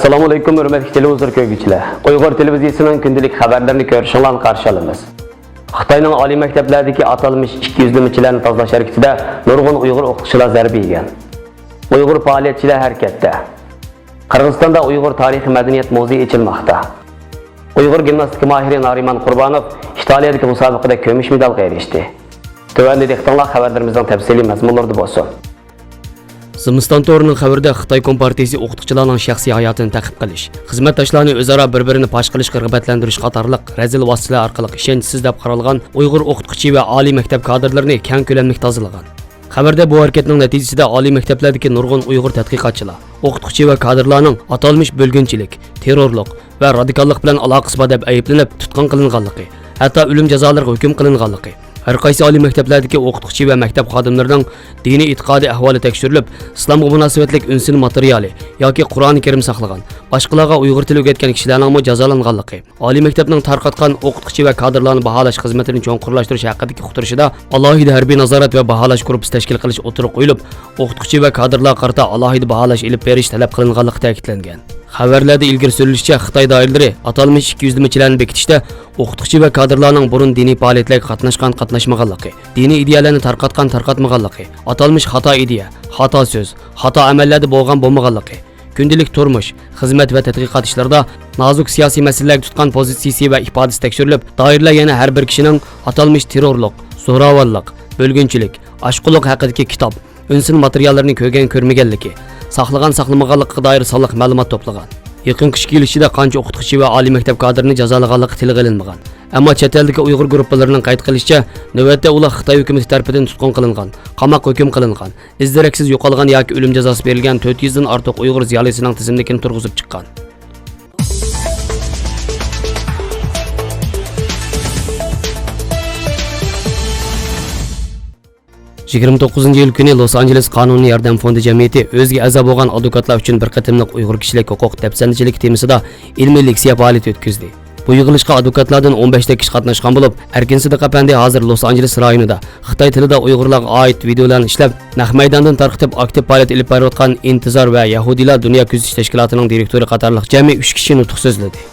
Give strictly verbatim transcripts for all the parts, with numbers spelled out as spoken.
ئەسسالامۇئەلەيكۇم، ھۆرمەتلىك تېلېۋىزور كۆرگۈچىلەر. ئۇيغۇر تېلېۋىزىيىسىنىڭ كۈندىلىك خەۋەرلىرىنى كۆرۈشۈڭلارنى قارشى ئالىمىز. خىتاينىڭ ئالىي مەكتەپلەردىكى ئاتالمىش ئىككى يۈزلىمىچىلەرنى تازىلاش ھەرىكىتىدە نۇرغۇن ئۇيغۇر ئوقۇتقۇچىلار زەربە يېگەن. ئۇيغۇر پائالىيەتچىلەر ھەرىكەتتە. قىرغىزىستاندا ئۇيغۇر تارىخىي مەدەنىيەت مۇزېيى ئېچىلماقتا. ئۇيغۇر گىمناستىكا ماھىرى نارىمان قۇربانوف ئىتالىيەدىكى مۇسابىقىدە كۈمۈش مېدالغا ئېرىشتى. تۆۋەندە دىققىتىڭلار خەۋەرلىرىمىزنىڭ تەپسىلىي مەزمۇنلىرىدا بولسۇن. زىمىستان تورىنىڭ خەۋىرىدە خىتاي كومپارتىيىسى ئوقۇتقۇچىلارنىڭ شەخسىي ھاياتىنى تەقىب قىلىش، خىزمەتداشلارنى ئۆزئارا بىر-بىرىنى پاش قىلىشقا رىغبەتلەندۈرۈش قاتارلىق رەزىل ۋاسىتىلەر ئارقىلىق ئىشەنچسىز دەپ قارالغان ئۇيغۇر ئوقۇتقۇچى ۋە ئالىي مەكتەپ كادىرلىرىنى كەڭ كۆلەملىك تازىلىغان. خەۋەردە بۇ ھەرىكەتنىڭ نەتىجىسىدە ئالىي مەكتەپلەردىكى نۇرغۇن ئۇيغۇر تەتقىقاتچىلار، ئوقۇتقۇچى ۋە كادىرلارنىڭ ئاتالمىش بۆلگۈنچىلىك، تېررورلۇق ۋە رادىكاللىق بىلەن ئالاقىسى بار دەپ ئەيىبلىنىپ تۇتقۇن قىلىنغانلىقى، ھەتتا ئۆلۈم جازالىرىغا ھۆكۈم قىلىنغانلىقى، ھەر قايسى ئالىي مەكتەپلەردىكى ئوقۇتقۇچى ۋە مەكتەپ خادىملىرىنىڭ دىنىي ئېتىقادىي ئەھۋالى تەكشۈرۈلۈپ، ئىسلامغا مۇناسىۋەتلىك ئۈنسىل ماتېرىيالى ياكى قۇرئانى كەرىم ساقلىغان، باشقىلارغا ئۇيغۇر تىلى ئۆگەتكەن كىشىلەرنىڭمۇ جازالانغانلىقى، ئالىي مەكتەپنىڭ تارقاتقان ئوقۇتقۇچى ۋە كادىرلارنى باھالاش خىزمىتىنى چوڭقۇرلاشتۇرۇش ھەققىدىكى ئۇقتۇرۇشىدا ئالاھىدە ھەربىي نازارەت ۋە باھالاش گۇرۇپپىسى تەشكىل قىلىش ئوتتۇرىغا قويۇلۇپ، ئوقۇتقۇچى ۋە كادىرلارغا قارىتا ئالاھىدە باھالاش ئېلىپ بېرىش تەلەپ قىلىنغانلىقى تەكىتلەنگەن. خەۋەرلەردە ئىلگىرى سۈرۈلۈشىچە، خىتاي دائىرىلىرى ئاتالمىش ئىككى يۈزلىمىچىلەرنى بېكىتىشتە ئوقۇتقۇچى ۋە كادىرلارنىڭ بۇرۇن دىنىي پائالىيەتلەرگە قاتناشقان-قاتناشمىغانلىقى، دىنىي ئىدىيەلەرنى تارقاتقان-تارقاتمىغانلىقى، ئاتالمىش خاتا ئىدىيە، خاتا سۆز، خاتا ئەمەللەردە بولغان-بولمىغانلىقى، كۈندىلىك تۇرمۇش، خىزمەت ۋە تەتقىقات ئىشلىرىدا نازۇك سىياسىي مەسىلىلەرگە تۇتقان پوزىتسىيىسى ۋە ئىپادىسى تەكشۈرۈلۈپ، دائىرىلەر يەنە ھەر بىر كىشىنىڭ ئاتالمىش تېررورلۇق، زوراۋانلىق، بۆلگۈنچىلىك، ئاشقۇنلۇق ھەققىدىكى كىتاب، ئۈنسىل ماتېرىياللىرىنى كۆرگەن-كۆرمىگەنلىكى، ساقلىغان-ساقلىمىغانلىقىغا دائىر سانلىق مەلۇمات توپلىغان. يېقىنقى ئىككى يىل ئىچىدە قانچە ئوقۇتقۇچى ۋە ئالىي مەكتەپ كادىرىنى جازالىغانلىقى تىلغا ئېلىنمىغان. ئەمما چەت ئەلدىكى ئۇيغۇر گۇرۇپپىلىرىنىڭ قەيت قىلىشىچە، نۆۋەتتە ئۇلار خىتاي ھۆكۈمىتى تەرىپىدىن تۇتقۇن قىلىنغان، قاماققا ھۆكۈم قىلىنغان، ئىز-دېرەكسىز يوقالغان ياكى ئۆلۈم جازاسى بېرىلگەن تۆت يۈزدىن ئارتۇق ئۇيغۇر زىيالىيسىنىڭ تىزىملىكىنى تۇرغۇزۇپ چىققان. يىگىرمە توققۇزىنچى ئىيۇل كۈنى لوس ئانژېلېس قانۇنىي ياردەم فوندى جەمئىيىتى ئۆزىگە ئەزا بولغان ئادۋوكاتلار ئۈچۈن بىر قېتىملىق ئۇيغۇر كىشىلىك ھوقۇق دەپسەندىچىلىكى تېمىسىدا ئىلمىي لېكسىيە پائالىيىتى ئۆتكۈزدى. بۇ يىغىلىشقا ئادۋوكاتلاردىن ئون بەشتەك كىشى قاتناشقان بولۇپ، ئەركىن سىدىق ئەپەندى ھازىر لوس ئانژېلېس رايونىدا خىتاي تىلىدا ئۇيغۇرلارغا ئائىت ۋىدېئولارنى ئىشلەپ، نەق مەيداندىن تارقىتىپ ئاكتىپ پائالىيەت ئېلىپ بېرىۋاتقان ئىنتىزار ۋە يەھۇدىيلار دۇنيا كۆزىتىش تەشكىلاتىنىڭ دىرېكتورى قاتارلىق جەمئىي ئۈچ كىشى نۇتۇق سۆزلىدى.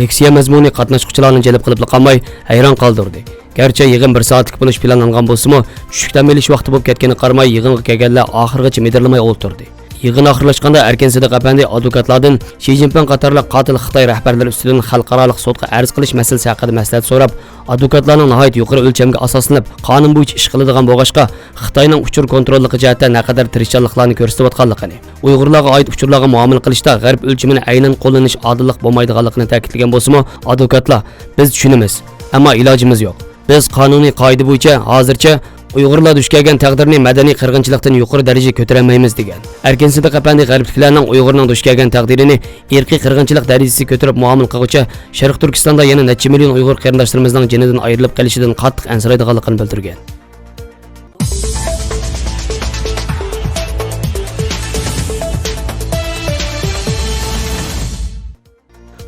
لېكسىيە مەزمۇنى قاتناشقۇچىلارنى جەلپ قىلىپلا قالماي، ھەيران قالدۇردى. گەرچە يىغىن بىر سائەتلىك بولۇش پىلانلانغان بولسىمۇ، چۈشلۈك دەم ئېلىش ۋاقتى بولۇپ كەتكىنىگە قارىماي، يىغىنغا كەلگەنلەر ئاخىرغىچە مىدىرلىماي ئولتۇردى. يىغىن ئاخىرلاشقاندا، ئەركىن سىدىق ئەپەندى ئادۋوكاتلاردىن شى جىنپىڭ قاتارلىق قاتىل خىتاي رەھبەرلىرى ئۈستىدىن خەلقئارالىق سوتقا ئەرز قىلىش مەسىلىسى ھەققىدە مەسلىھەت سوراپ، ئادۋوكاتلارنىڭ ناھايىتى يۇقىرى ئۆلچەمگە ئاساسلىنىپ، قانۇن بويىچە ئىش قىلىدىغان بولغاچقا، خىتاينىڭ ئۇچۇر كونتروللۇقى جەھەتتە نەقەدەر تىرىشچانلىقلارنى كۆرسىتىۋاتقانلىقىنى، ئۇيغۇرلارغا ئائىت ئۇچۇرلارغا مۇئامىلە قىلىشتا غەرب ئۆلچىمىنى ئەينەن قوللىنىش ئادىللىق بولمايدىغانلىقىنى تەكىتلىگەن بولسىمۇ، ئادۋوكاتلار، بىز چۈشىنىمىز، ئەمما ئىلاجىمىز يوق. بىز قانۇنىي قائىدە بويىچە ھازىرچە ئۇيغۇرلار دۇچ كەلگەن تەقدىرنى مەدەنىي قىرغىنچىلىقتىن يۇقىرى دەرىجىگە كۆتۈرەلمەيمىز، دېگەن. ئەركىن سىدىق ئەپەندى غەربلىكلەرنىڭ ئۇيغۇرنىڭ دۇچ كەلگەن تەقدىرىنى ئىرقىي قىرغىنچىلىق دەرىجىسىگە كۆتۈرۈپ مۇئامىلە قىلغۇچە، شەرقىي تۈركىستاندا يەنە نەچچە مىليون ئۇيغۇر قېرىنداشلىرىمىزنىڭ جېنىدىن ئايرىلىپ قېلىشىدىن قاتتىق ئەنسىرەيدىغانلىقىنى بىلدۈرگەن.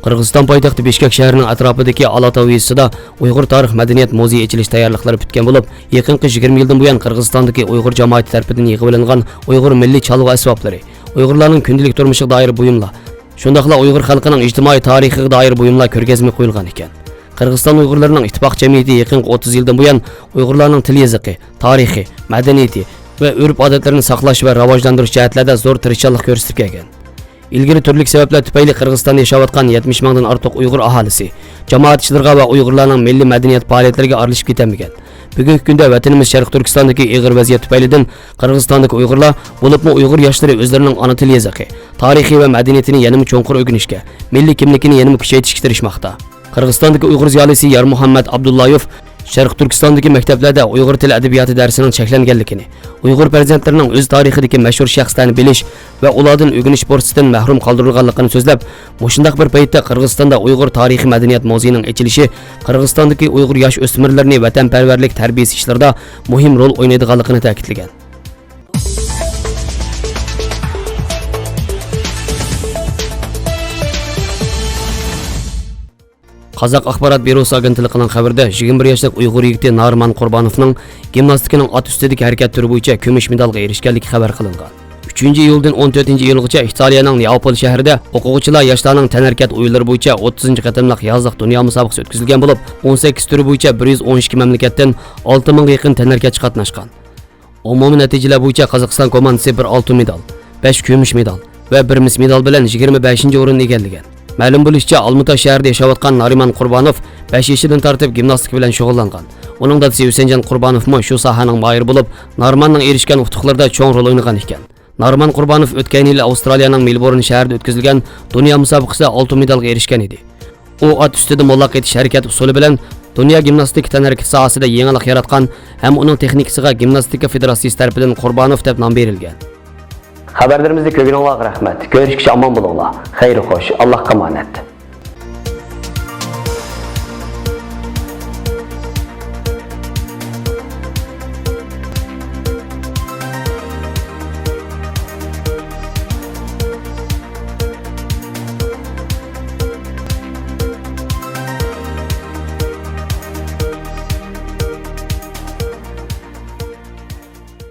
قىرغىزىستان پايتەختى بىشكەك شەھىرىنىڭ ئەتراپىدىكى ئالاتاۋ يېزىسىدا ئۇيغۇر تارىخ مەدەنىيەت مۇزېيى ئېچىلىش تەييارلىقلىرى پۈتكەن بولۇپ، يېقىنقى يىگىرمە يىلدىن بۇيان قىرغىزىستاندىكى ئۇيغۇر جامائىتى تەرىپىدىن يىغىۋېلىنغان ئۇيغۇر مىللىي چالغۇ ئەسۋابلىرى، ئۇيغۇرلارنىڭ كۈندىلىك تۇرمۇشىغا دائىر بۇيۇملار، شۇنداقلا ئۇيغۇر خەلقىنىڭ ئىجتىمائىي تارىخىغا دائىر بۇيۇملار كۆرگەزمىگە قويۇلغان ئىكەن. قىرغىزىستان ئۇيغۇرلىرىنىڭ ئىتتىپاق جەمئىيىتى يېقىنقى ئوتتۇز يىلدىن بۇيان ئۇيغۇرلارنىڭ تىل يېزىقى، تارىخى، مەدەنىيىتى ۋە ئۆرپ-ئادەتلىرىنى ساقلاش ۋە راۋاجلاندۇرۇش جەھەتلەردە زور تىرىشچانلىق كۆرسىتىپ كەلگەن. ئىلگىرى تۈرلۈك سەۋەبلەر تۈپەيلى قىرغىزىستاندا ياشاۋاتقان يەتمىش مىڭدىن ئارتۇق ئۇيغۇر ئاھالىسى جامائەت ئىشلىرىغا ۋە ئۇيغۇرلارنىڭ مىللىي مەدەنىيەت پائالىيەتلىرىگە ئارىلىشىپ كېتەلمىگەن. بۈگۈنكى كۈندە ۋەتىنىمىز شەرقىي تۈركىستاندىكى ئېغىر ۋەزىيەت تۈپەيلىدىن قىرغىزىستاندىكى ئۇيغۇرلار، بولۇپمۇ ئۇيغۇر ياشلىرى ئۆزلىرىنىڭ ئانا تىل يېزىقى، تارىخى ۋە مەدەنىيىتىنى يەنىمۇ چوڭقۇر ئۆگىنىشكە، مىللىي كىملىكىنى يەنىمۇ كۈچەيتىشكە تىرىشماقتا. قىرغىزىستاندىكى ئۇيغۇر زىيالىيسى يارمۇھەممەت ئابدۇللايېف شەرقىي تۈركىستاندىكى مەكتەپلەردە ئۇيغۇر تىلى ئەدەبىياتى دەرسىنىڭ چەكلەنگەنلىكىنى، ئۇيغۇر پەرزەنتلىرىنىڭ ئۆز تارىخىدىكى مەشھۇر شەخسلەرنى بىلىش ۋە ئۇلاردىن ئۆگىنىش پۇرسىتىدىن مەھرۇم قالدۇرۇلغانلىقىنى سۆزلەپ، مۇشۇنداق بىر پەيتتە قىرغىزىستاندا ئۇيغۇر تارىخىي مەدەنىيەت مۇزېيىنىڭ ئېچىلىشى قىرغىزىستاندىكى ئۇيغۇر ياش ئۆسمۈرلىرىنى ۋەتەنپەرۋەرلىك تەربىيىسى ئىشلىرىدا مۇھىم رول ئوينايدىغانلىقىنى تەكىتلىگەن. قازاق ئاخبارات بيۇروسى ئاگېنتلىقىنىڭ خەۋىرىدە، يىگىرمە بىر ياشلىق ئۇيغۇر يىگىتى نارىمان قۇربانوفنىڭ گىمناستىكىنىڭ ئات ئۈستىدىكى ھەرىكەت تۈرى بويىچە كۈمۈش مېدالغا ئېرىشكەنلىكى خەۋەر قىلىنغان. ئۈچ ئۈچىنچى ئىيۇلدىن ئون تۆتىنچى ئىيۇلغىچە ئىتالىيەنىڭ نېئاپول شەھىرىدە ئوقۇغۇچىلار ياشلارنىڭ تەنھەرىكەت ئويۇنلىرى بويىچە ئوتتۇزىنچى قېتىملىق يازلىق دۇنيا مۇسابىقىسى ئۆتكۈزۈلگەن بولۇپ، ئون سەككىز تۈرى بويىچە بىر يۈز ئون ئىككى مەملىكەتتىن ئالتە مىڭغا يېقىن تەنھەرىكەتچى قاتناشقان. ئومۇمىي نەتىجىلەر بويىچە قازاقىستان كوماندىسى بىر ئالتۇن مېدال، بەش كۈمۈش مېدال ۋە بىر مىس مېدال بىلەن يىگىرمە بەشىنچى ئورۇننى ئىگىلىگەن. مەلۇم بولۇشىچە، ئالمۇتا شەھىرىدە ياشاۋاتقان نارىمان قۇربانوف بەش يېشىدىن تارتىپ گىمناستىكا بىلەن شۇغۇللانغان. ئۇنىڭ دادىسى ھۈسەنجان قۇربانوفمۇ شۇ ساھەنىڭ ماھىرى بولۇپ، نارىماننىڭ ئېرىشكەن ئۇتۇقلىرىدا چوڭ رول ئوينىغان ئىكەن. نارىمان قۇربانوف ئۆتكەن يىلى ئاۋسترالىيەنىڭ مېلبورن شەھىرىدە ئۆتكۈزۈلگەن دۇنيا مۇسابىقىسىدە ئالتۇن مېدالغا ئېرىشكەن ئىدى. ئۇ ئات ئۈستىدە موللاق ئېتىش ھەرىكەت ئۇسۇلى بىلەن دۇنيا گىمناستىكا تەنھەرىكىتى ساھەسىدە يېڭىلىق ياراتقان ھەم ئۇنىڭ تېخنىكىسىغا گىمناستىكا فېدېراتسىيىسى تەرىپىدىن قۇربانوف دەپ نام بېرىلگەن. خەۋەرلىرىمىزنى كۆرگىنىڭلارغا رەھمەت. كۆرۈشكىچە ئامان بولۇڭلار. خەير خوش. ئاللاھقا ئامانەت.